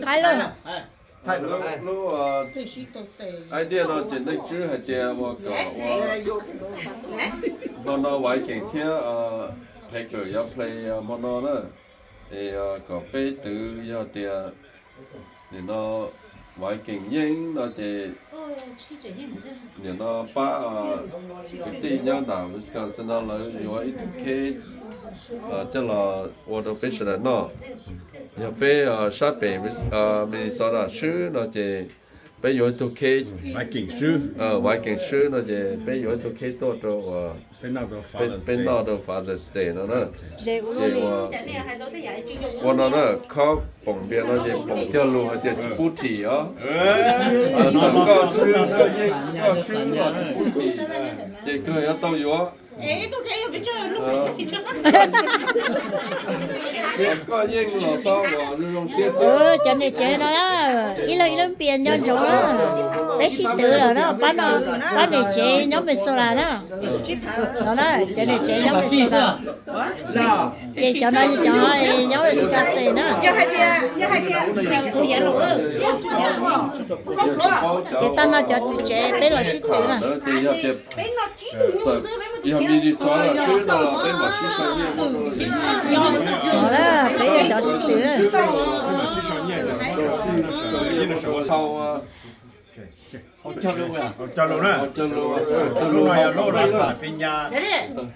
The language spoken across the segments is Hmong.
Hais lus. Lub idea no ces Leej Tswb hais tias ua kom ua hmo no Viking thiab Packer yuav play hmo no na. Es kom peb twv yog tias nim no Viking yeej no ces nim no pab kwv tij nyob nram Wisconsin no lawv yuav ib tug cake coj los ua rau peb sawv daws noj. Yog peb sab pem Minnesota swb no ces peb yuav ib tug cake, Viking swb no ces peb yuav ib tug cake tuaj rau peb noj rau Father's Day no na. Ces ua no na, khob poom npias no ces poom cog lus hais tias tsis pub thim os. Txawm koj swb, koj yeej, koj swb los tsis pub thim, ces kawg yuav tau yuav. Koj yeej los xob ua zoo zoo siab thiab. Cov niam tsev no ib leeg ib lub npias nco ntsoov na. Peb sib twv lawm na, pab niam tsev nyob Minnesota na. No na, cov niam tsev nyob Minnesota. Ces cov no yog cov nyob Wisconsin na. Ces tag no cov txiv tsev peb los sib twv na. Yog Minnesota swb no los peb mam sib sau nyiaj. Peb yog cov sib twv. Cog lus na, cog lus, cog lus.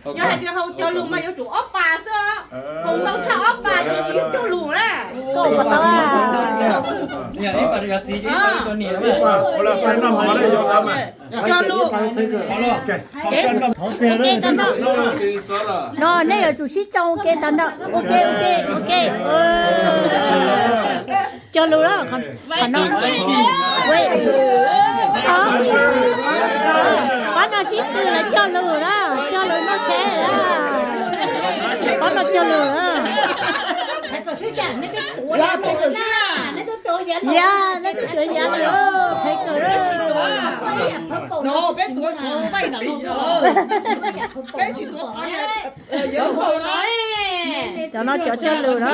Yog hais tias haus cog lus mas yuav tsum ob pas xwb, haus ntau tshaj ob pas ces tsis yog cog lus na. Cog lus. No nej yuav tsum sib tsoo ua ke tag nrho. Ua ke, ua ke, ua ke. Cog lus na, qhov no. Pab no sib tw los cog lus na, cog lus no ke. Pab no cog lus na. Yog, nej twb tuav yav lawm, phem kawg. No peb tuav qhov paij no, peb tsis tuav qhov. Cov no cov cog lus na.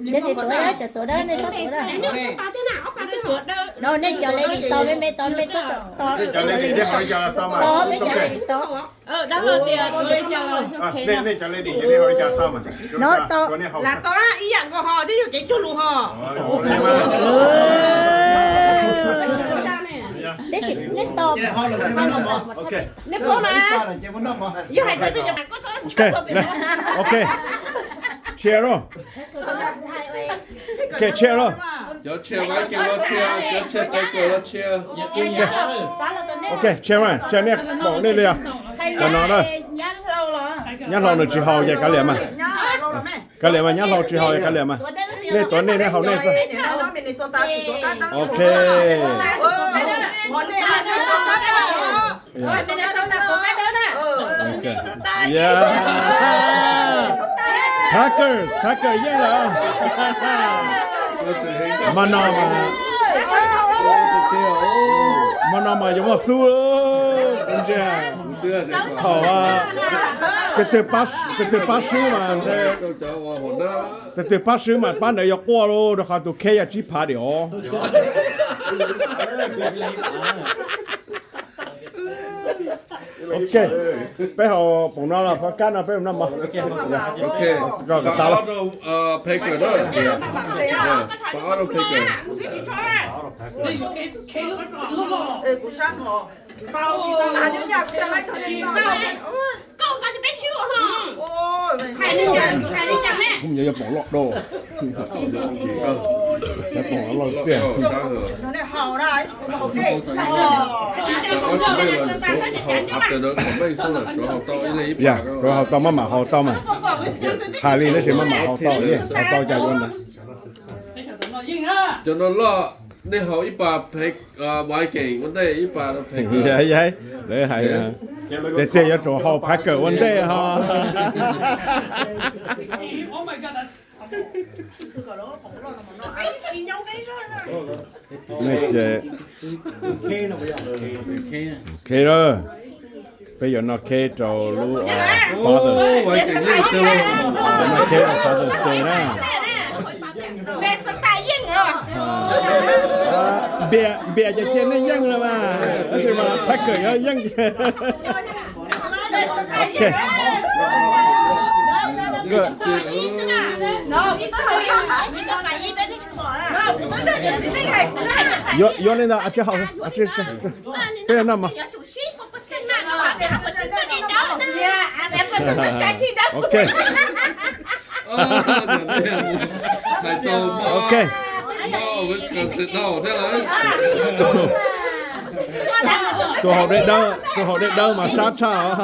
Ces tuav dawb, ces tuav dawb, nej txhob tuav dawb. No nej cov lady tau, me me tau, me txhob tau. Tau, peb cov lady tau. No tau. Ib yam nkaus ho twb yog kev cog lus ho. Tab sis nej tau. Nej paub na. Yog hais tias peb cov, ok, cheers. Ok, cheers. Cov cheers Viking los cheers, cov cheers Packer los cheers. Ok, cheers, cheers nej pom nej li os. Cov no na. Nyab Hlau nws tsis haus ces kav liam mas. Kav liam mas, Nyab Hlau tsis haus ces kav liam mas. Nej tuav nej, nej haus nej xwb. Ok. Yeah. Packers, Packers yeej lawm. Mas no mas, mas no mas yuav muaj xub. Ntsia, thaum tus twg pab swb mas, tus twg pab swb mas pab ntawd yuav quaj lauj, rau qhov tus cake yog tsib phav diam os. Ok, peb haus poom no los kab no peb noj mov. Koj tas los. Kuv mus yuav poom loj dua. Poom loj tiag. Yog, tsuav haus tau maj mam haus tau mas. Hais li tab sis maj mam haus tau, haus tau cas yuav ntawd. Cov no loj, nej haus ib pas Viking ua ntej, ib pas Packer. Yav, lawv hais tiag tiag yuav tsum haus Packer ua ntej ho. Ces, ok lawm. Peb yuav noj cake rau lub Father's, noj cake rau Father's Day na. Npias ces cia nej yeej los mas, tab sis mas Packer yuav yeej. Yuav li ntawd, peb yuav noj mov. Ok. Ok. Tus haus dej dawb, tus haus dej dawb mas sab tshaj os.